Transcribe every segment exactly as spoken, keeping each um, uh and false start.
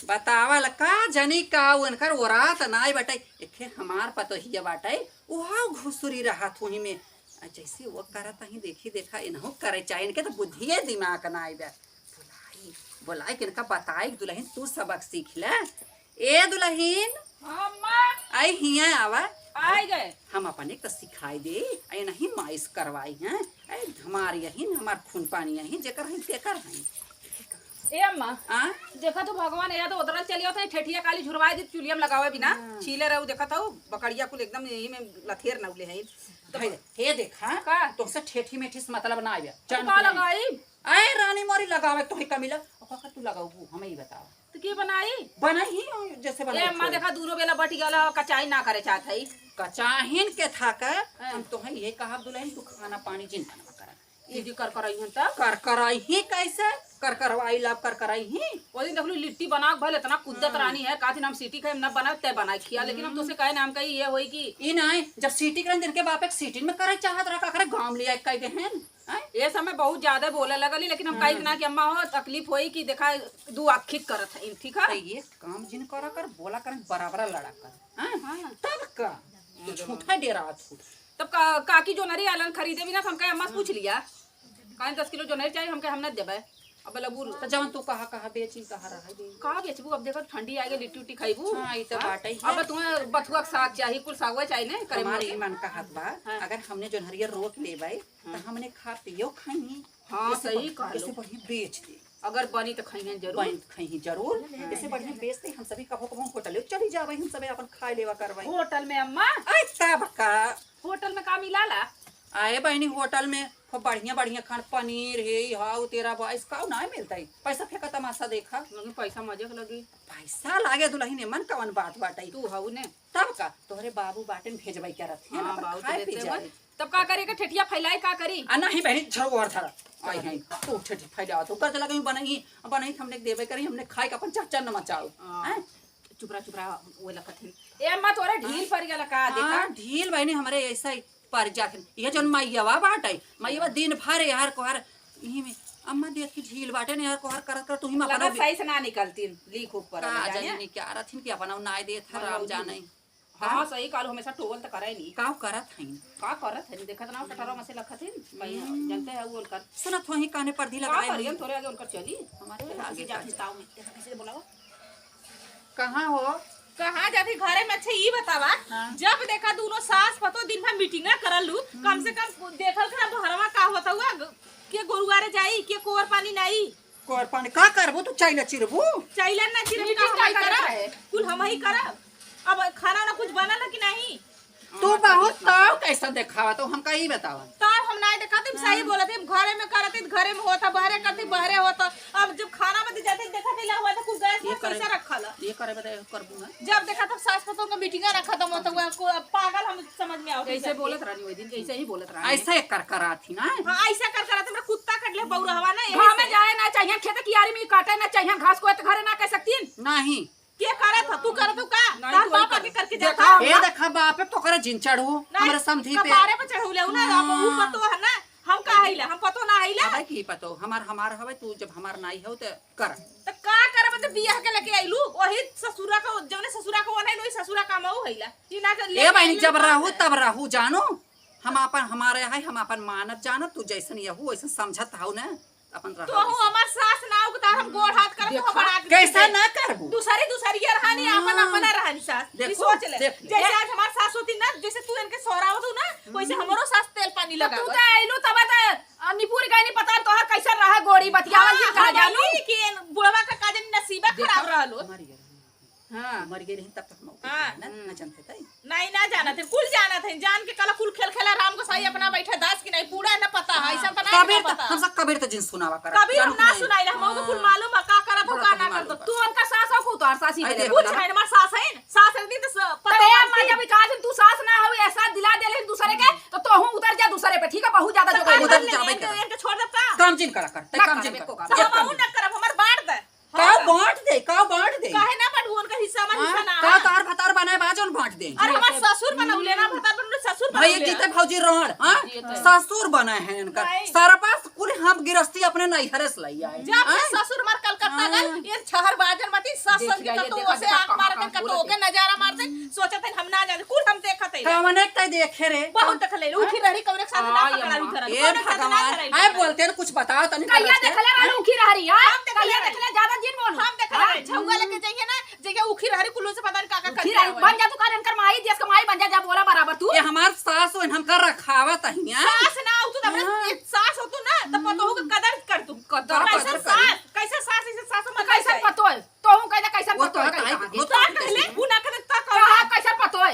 बतावल का जनी का उनकर ओरात नाई बाटे। एखे हमार पतोहिया बाटे, उहा घुसुरी रहत हुई में। आ जैसे वो करत ही देखी देखा, इनहू करे चाहे, इनके तो बुद्धिये दिमाग नाई बा। बोलाई, बोलाई कि इनका बताई कि दुलहिन तू सबक सीख ले। ए दुलहिन, हाँ, अम्मा। आई हियाँ आवा। आइ गए। हम अपन एक तो सिखाई दे, आई नहीं माइस करवाई हैं। आई हमार यही न, हमार खून पानी यही, जेकर है तेकर है। ए अम्मा, आ? देखा तो भगवान या तो उतरल चली आवत है, ठेठिया काली झुरवाई दी, चुलिया में लगावे बिना, हाँ। छीले रहू, देखा तो बकरिया कुल एकदम यही में लथेर नौले है। तो हे, हे देखा, का? तुमसे ठेठी मेठी से मतलब ना आवे। तो जान का तू नहीं। लगाई? आए रानी मोरी लगावे तो ही कमीला। और काका तू लगाऊ, हमें ही बताओ। तो के बनाई? बनाई ही हो, जैसे ए बनाई अम्मा, छोड़। देखा, दूनो बेला बटि गला, कचाई ना करे चाहत है। कचाहिन के था का, हाँ। हम तो है ये कहा दुलहिन, तू खाना पानी जिन बनवा करा। दीदी कर कराई हन तब? कर कराई ही कैसे? कर करवाई लब कर कराई ही। वो दिन देखलू लिट्टी बना के भले इतना कुद्दत हाँ। रानी है, कहती हम सीटी खाई, हम ना बनाए, तय बनाए खिया, लेकिन हम हम्म। तुझसे कहे ना, हम कही ये होई कि ई नहीं, जब सीटी करन दिन के बाप एक सीटी में करे चाहत रहा, का करे गाँव ले आए कह दे हैं। हैं? ये समय बहुत ज्यादा बोले लगली, लेकिन हम हाँ। कही ना कि अम्मा हो तकलीफ होई कि देखा दू आखिक करत है, ठीक है? तो ये काम जिन करा कर, बोला कर, बराबर लड़ा कर, हैं? हाँ। तब का? तू झूठा डेरा छूट। तब का, काकी जोनहरी आलन खरीदे भी ना, तो हम कहे अम्मा से पूछ लिया, कहे दस किलो जोनहरी चाहिए, हम कहे हम ना देबे। अब बोला बुल। तो जवन तू कहा, कहा बेची, कहा रहा दे। कहा बेचबू? अब देखो ठंडी आ गई, लिट्टी उट्टी खाइबू। हाँ, ई तो हाँ? बाटे ही अब है। तुम्हें बथुआ के साग चाहिए, कुल सागवा चाहिए ना, करे हमारे मोटे। ई मन कहत बा, हाँ। अगर हमने जोनहरिया रोक लेबे, तो हाँ। हमने खा पियो खाई। हाँ, जैसे सही बन-, कहलो। जैसे बढ़िया बेच दे। अगर बनी तो खइहन जरूर। बनी तो खइहन जरूर। हाँ। जैसे बढ़िया बेच दे, हम सभी कभो कभो होटल चली जावे, हम सभी अपन खाए लेवा करवाई। होटल में अम्मा? अरे तब का? होटल में का मिलाला? आए बहनी, होटल में खूब बढ़िया बढ़िया खान, पनीर हे, ई हाउ तेरा बाईस का ना मिलता है। पैसा फेंका तमाशा देखा। लेकिन पैसा मजे के लगी। पैसा लागे दुलहिन, मन कवन बात बाटे। तू हऊ ने। तब का? तोहरे बाबू बाटेन भेजबई करत है ना, हाँ, अपन बाबू तो खाए पी देते जाए। हुए। तब का करी के ठेठिया फैलाई का करी? आ नहीं बहनी, झरो और धरा। आई हैं, तू ठेठी फैलावत हो। कह लगा बनई, बनई हमने देबे करी, हमने खाए के अपन चहचन न मचाओ। हाँ। हैं? चुप रहा, चुप रहा, वो लखत है। ए अम्मा, तोरे ढील पड़ गया का? देखा। हाँ, ढील बहनी हमरे ऐसा ही पड़ जात है। ये जौन मैयावा बाटे, मैयावा दिन भर यार कोहर, यही में, अम्मा देख के ढील बाटे ने यार कोहर करत करत, तू ही में लगा अपना सही से ना निकलती, लीक ऊपर का में जाने। जाने क्या रथिन कि अपना नाय देत है, हाँ, राम वो जाने। हाँ, सही काल हमेशा टोल त करे नी। का करत हईन? का करत हईन? देखत ना, कटरवा में से लखत हईन। भाई, हम्म। जानते हैं वो उनकर। सुनत हो ही काने पर्दी का लगाए करियन, हुई। तोरे आगे उनकर चली। हमारे देखा आगे कैसे जाती का ताऊ में, देखा कैसे बोलावा। कहाँ हो? कहाँ जाती? घरे में। अच्छा, ई बतावा, हाँ। जब देखा दोनों सास पतो दिन भर मीटिंग करल लू, हम्म। कम से कम देखल करा बहरवा का होता हुआ, के गोरुआरे जाई, के कोर पानी नाई। कोर पानी का करबू तू? चैला चिरबू? चैला ना चिरबू, मीटिंग का का हमही करत करब? है? कुल हमही करब। अब खाना ना कुछ बनल है कि नहीं? तू बहुत ताव कैसन देखावा, तो हमका ई बतावा। ताव हम नाय देखा, तुम सही हाँ। बोलत है, हम घरे में करत है, घरे में होता, बहरे करत है, बहरे होता। अब जब खाना में जाते देखा, दिला हुआ तो कुछ गैस ये में करे, कैसे रखल है? ये करे बदे करबू ना। जब देखा तब सास पतोह का मीटिंग रखा, तो मतलब वो को पागल हम समझ में आवत कैसे है। बोलत रहनी वही दिन, कैसे ही बोलत रहनी। ऐसे कर करात ही ना। हाँ, ऐसा कर करात, हमरा कुत्ता कट ले, बौरहवा ना, यही घामे से। जाए ना चाहिए, खेत कियारी में काटे ना चाहिए, घास को तो घरे ना कह सकती। नहीं। के करत ह? तू करत हो का? नहीं, तार कोई बाप करत। आके करके देखा, जाता है। ए देखा, बाप पे तोकरे जिन चढ़ू, नहीं, हमरे समधी पे। कपारे पे चढ़ू ले, ना, अब ऊ हाँ। पतो है ना, हम का हईला, हम पतो ना हईला। अबे की पतो, हमार, हमार हवे, तू जब हमार नाई हो, त कर। त का करब, त बियाह के लेके आइलू, वही ससुरा का, जौने ससुरा का ओने, वही ससुरा का मऊ हईला। ई ना कर ए लेके बहिनी, आइलू, जब का रहू, करे? तब रहू, जानो। हम आपन, हमारे है, हम आपन मानत जानत, तू जैसन यहू, वैसन समझत हऊ ना। अपन तो रहल हूँ, हमार सास ना उगता, हम गोड़ हाथ करब, देखा, तो बना के कैसा दे। ना करबू? दूसरी, दूसरी ये रहनी, हाँ। अपन, अपन रहनी सास। ई देखो, सोच ले। देख ले। जैसे आज हमार सास होती ना, जैसे तू इनके सोहरावत हो ना, वैसे हम्म। हमरो सास तेल पानी तो तू लगावत। तो आइलू तब तो, आ, निपुर गई, नहीं पता तोहर कैसे रहा गोड़ी बतियावल हाँ, की का हम जानू? आइली कि बुढ़वा का का जानी नसीबा देखा, खराब रहलो। मर गया। हाँ। मर गए रही तब तक हम हाँ। ना, हम्म। ना जानते थे। नहीं, ना जानत है, कुल जानत है, जान के कल कुल खेल खेला राम गोसाई अपना बैठे दास की नहीं, पूरा ना पता है, हाँ। ऐसा तो नहीं कबीर ना तो, पता। हम सब कबीर तो जिन सुनावा करत, कबीर हम जानत ना नहीं। सुनाइले, हम ओके कुल हाँ। मालूम है, का करत हो, बड़ा का ना मालूम करत हो। है। तू उनका सास हो, को उतार सास ही आई देले देख कुछ बता। नहीं, हमार सास है, सास है, नहीं तो स-, तो पता ए है अम्मा, कि जब इकाज तू सास ना हो, एहसास दिला देले दूसरे के, तो तोहू उतर जा दूसरे पे, ठीक है? बहुत ज्यादा तो जो का बोले। उतर ले, जाबे इनके, कर। इनके छोड़ दे का? काम जिन करा कर, ते ना काम जिन करबे कर। को काम। तो हम ना करब, हमार बांट दे। काव हाँ। बांट दे, काव बांट दे। काहे ना बांटू? उनका हिस्सा में हाँ, हिस्सा ना का है। तार भतार बनाए बा जौन बांट दे। अरे हमार ससुर बनौले ना, भतार बनौले, ससुर भाई बनौले। जीते भौजी रहन, हाँ? जीते। ससुर बने हैं इनका। नहीं। सरपस कुल हम गिरस्ती अपने नैहरे से लई आए। जब से हैं? ससुर हमार कलकत्ता हाँ। गए, ये शहर बाजार मती सास देख संग लिया, के ये कतो देखा, ओसे देखा, आँख कहाँ, मार कहाँ के कतो पूरा ओके नजारा मार दे, सोचत है हम ना जाने, कुल हम देखत है। कवने के तै देखे रे? बहुत देख ले, उखी रहरी कवने के साथ ना हाँ, पकड़ा अम्मा। भी धरल, ए कवने के साथ ना भगवान, धरल। आए बोलते हैं, कुछ बताओ तनी कहिया करके। देखले रहल उखी रहरी, हाँ? हम देखले कहिया रहल। देखले, ज्यादा जिन बोल। हम देखले हाँ, रहल। छौआ लेके जाइए ना, जइया उखी रहरी कुल्लू से पता नहीं का का उखी करके रहरी, आवे। बन जा तू, का इनकर माई, देश के माई बन जा, जा बोला बराबर तू। ये हमार सास हो, हमका रखावत हिया। सास ना हो तू, तब हाँ। ये सास हो तू ना, तब पतोहू के कदर कर तू। कदर, कैसन कदर करी। सास, कैसन सास, ऐसे सास तो मत कैसन पतोह? तोहू कह दे, कैसन वो पतोह, तो कहीं कहाँ कहाँ के? वो तो का कहीं कहले? कहीं। ऊ ना कहले, त कहाँ? कहाँ, कैसन पतोह?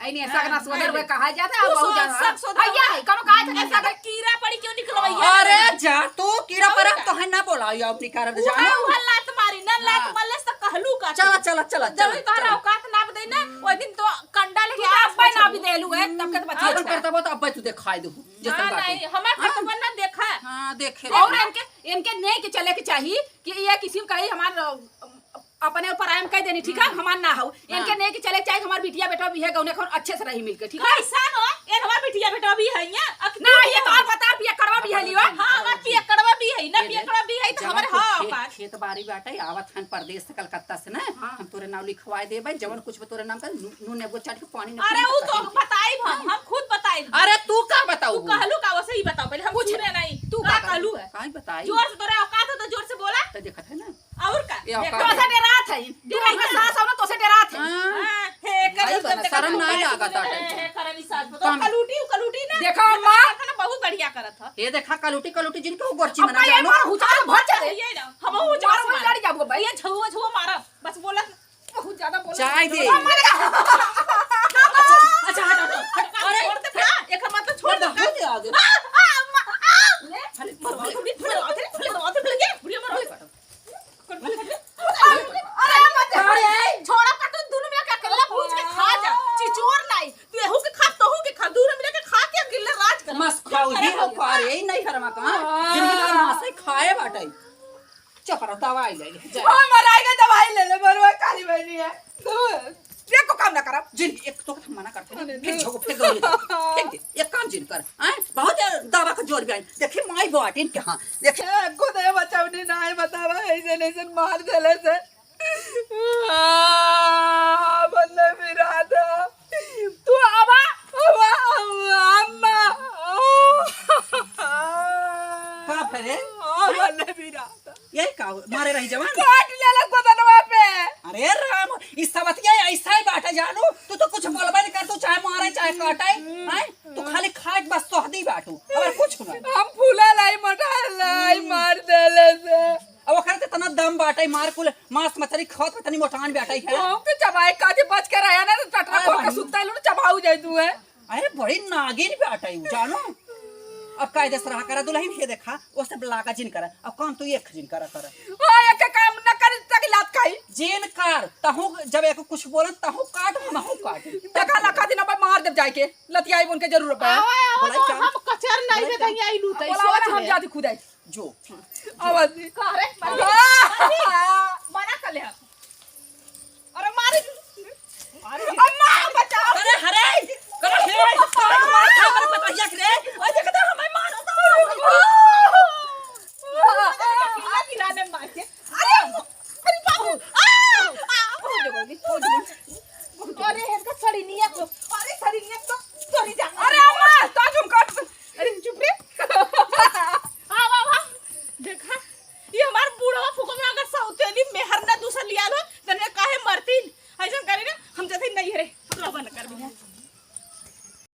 ऐ ने ऐसा ना सोदर वे कहा जाता है, तू बहुत सोच, ज्यादा। सब सोदर भैया हुआ। है, कौनो कहा था, ऐसा ऐसा तो कीड़ा पड़ी क्यों निकलो भैया? अरे जा तू, कीड़ा और पड़ा का? तो है ना बोला, ये अपनी कारण ऊ जानो। ना, ऊ लात मारी, ना लात हाँ। मरले से तो कहलू का चला, तू। चला, चला, जब चला, तोहरा चला। औकात नाप दे ना, वो दिन तो कंडा लेके तू तो आस अब्बे नाप पछलू। देलू है, तब के तो बच्चा अपन अच्छा। करतबो तो अब्बे तू देखाई दू, जैसन हाँ, बात नहीं, है। हमार हाँ? करतबो ना देखा। हाँ, देखे और ले। इनके, इनके नहीं के चले के चाही कि ये किसी कही हमार, अ, अपने ऊपर आयम कह देनी, ठीक है? हम्म। हमार ना हो। हाँ। इनके नहीं के चले के चाही, हमार बिटिया बेटा भी है, गौने खौन अच्छे से रही मिलके, ठीक है? कैसन हो? ये हमार बिटिया बेटा भी है, यहाँ? अख-, ना, ये तो आप बता, पियकड़वा भी है, लियो। हाँ, हमार पियकड़वा भी है, ना ये ले, पियकड़वा भी है, तो जवन हमारे कुछ हाँ, खेत, पास। खेत बाड़ी बाटे, आवत हन परदेस से, कलकत्ता से ना, हाँ। हम तोरे नाम लिखवाए देबे, जवन कुछ बा तोरे नाम का, नू-, नून नेबो चाट के पानी न अरे, पी, ऊ तो कहीं हम के। बताइब हम, हम खुद बताइब। अरे, तू का बताऊ? तू कहलू का, वैसे ही बताओ पहले, हम कुछ कुछ नहीं, नहीं। तू तू का का कहलू बताऊ? है? काई बताई? जोर से, तोरे औकात हो तो जोर से बोला। तो देखत है ना। और का? ये देखो। औकात तो है। से डरात है। तू डरात अपने है। सास हो ना, तो से डरात है। हाँ। हाँ, हे, भाई, कर बना, शर्म ना लागत है। हे, हे, करनी सास, बताओ, कम। कलूटी, कलूटी ना। देखो, अम्मा। खाना बहुत बढ़िया करत ह। ये देखा, कलूटी, कलूटी, जिनके वो गोरची अब मना भाई, जानो। एक बार हुचा तो भर चले। ये ना, हम हुचा मारो, से वही मारो। लड़ जाबो भाई। ये झुआ, झुआ मारा। बस बोला, बहुत ज्यादा बोला। चाय दे। अच्छा, अच्छा, हट, हट, हट। अरे, छोड़ दे, छोड़ दे, एक मतलब छोड़ दे। बहुत आगे। आ, आ, अम्मा, आ। ले, चले, मरो, मरो, मरो, मरो, मरो, मरो, बुढ़िया मरो। अरे, मत जा। अरे, छोड़ा, कटो, दोनों में क्या अकेला भूज के खा जा। चिचोर लाई। तू एहू के खा, तोहू के खा, दोनों मिला के खा के अकेले राज कर। मस खाऊ ही हो पा रे, यही नहीं हरमा का। हाँ। जिंदगी भर मासे खाए बाटे। चुप रह, दवाई ले ले, जा। हाँ, मराई के दवाई ले ले, मरवा काली बहनी है। ये को काम ना करब। जिन, एक तो हम मना करते हैं। अरे, फिर नहीं। झोंको, फिर दौड़ी दे। फेंक दे, एक काम जिन कर। हैं? बहुत दवा का जोर भी आई। देखी, माई बाटिन के हाँ। देखी। ए, खुदे बचौनी ना है, बतावा, ऐसे, ऐसे मार देले से। आ, बल्ले भी राधा। तू आवा, आवा, आवा, अम्मा। का भरे? आ, बल्ले भी राधा। यही का हो? मारे रही जवान? काट लेला गोदनवा पे। अरे राम, ई सवतिया ऐसा ही बाटे जानू। तू तो कुछ बोलबे नहीं कर, तू चाहे मारे चाहे काटे, हैं? तू खाली खाए के बस सोहदी बाटू, और कुछ ना। हम फूला लाई, मोटा लाई, मार देले से। अब ओकरे तो इतना दम बाटे, मार कुल मांस मछली खात में तनी मोटान बाटे है। हम तो चबाए काटे बच के रहा ना, तो टटरा अरे खोल के भाई। सुत्ता लो, चबाऊ जाए तू है। अरे बड़ी नागिन बाटे उ, जानो। अब कायदे से रहा करा दुल्हन, ये देखा, ओसे लागा जिन करा। अब काम तू एक जिन करा करा। ओ, एक काम न कर, तक लात खाई। जिन कर, तहु जब एक कुछ बोलन, तहु काट, हमहु काट। देखा, लखा दिन अब मार देब जाए के, लतियाई बन के जरूर बा। आवा, आवा, बोलाई तो का? हम कचर नहीं बोलाई दे का? देंगे, आई लूट, आई बोला, सोच बोला, हम ले। जाती खुद आई। जो। आवाज दी। का रे? आवाज दी। मना कर ले हम। अरे मारे। अरे अम्मा, बचाओ। अरे हरे, अरे हे, अरे मार खा, अरे पतोहिया के रे। ओए, देख तो, हमें मारो तो। अरे, अरे, अरे, अरे, बाबू। आ, आ, बहुत जगह होगी, बहुत जगह। अरे, इनका सड़िनिया को, अरे, सड़िनिया को, सड़ी जा। अरे अम्मा, तो तुम कर, अरे, चुप रे। आ, वाह, वाह। देखा, ये हमार बूढ़वा फुकवा अगर सौतेली मेहर ना दूसर लिया लो, तने काहे मरतीन? ऐसन करे ना, हम जैसे ही नहीं हरे, हम लोगन कर भी है।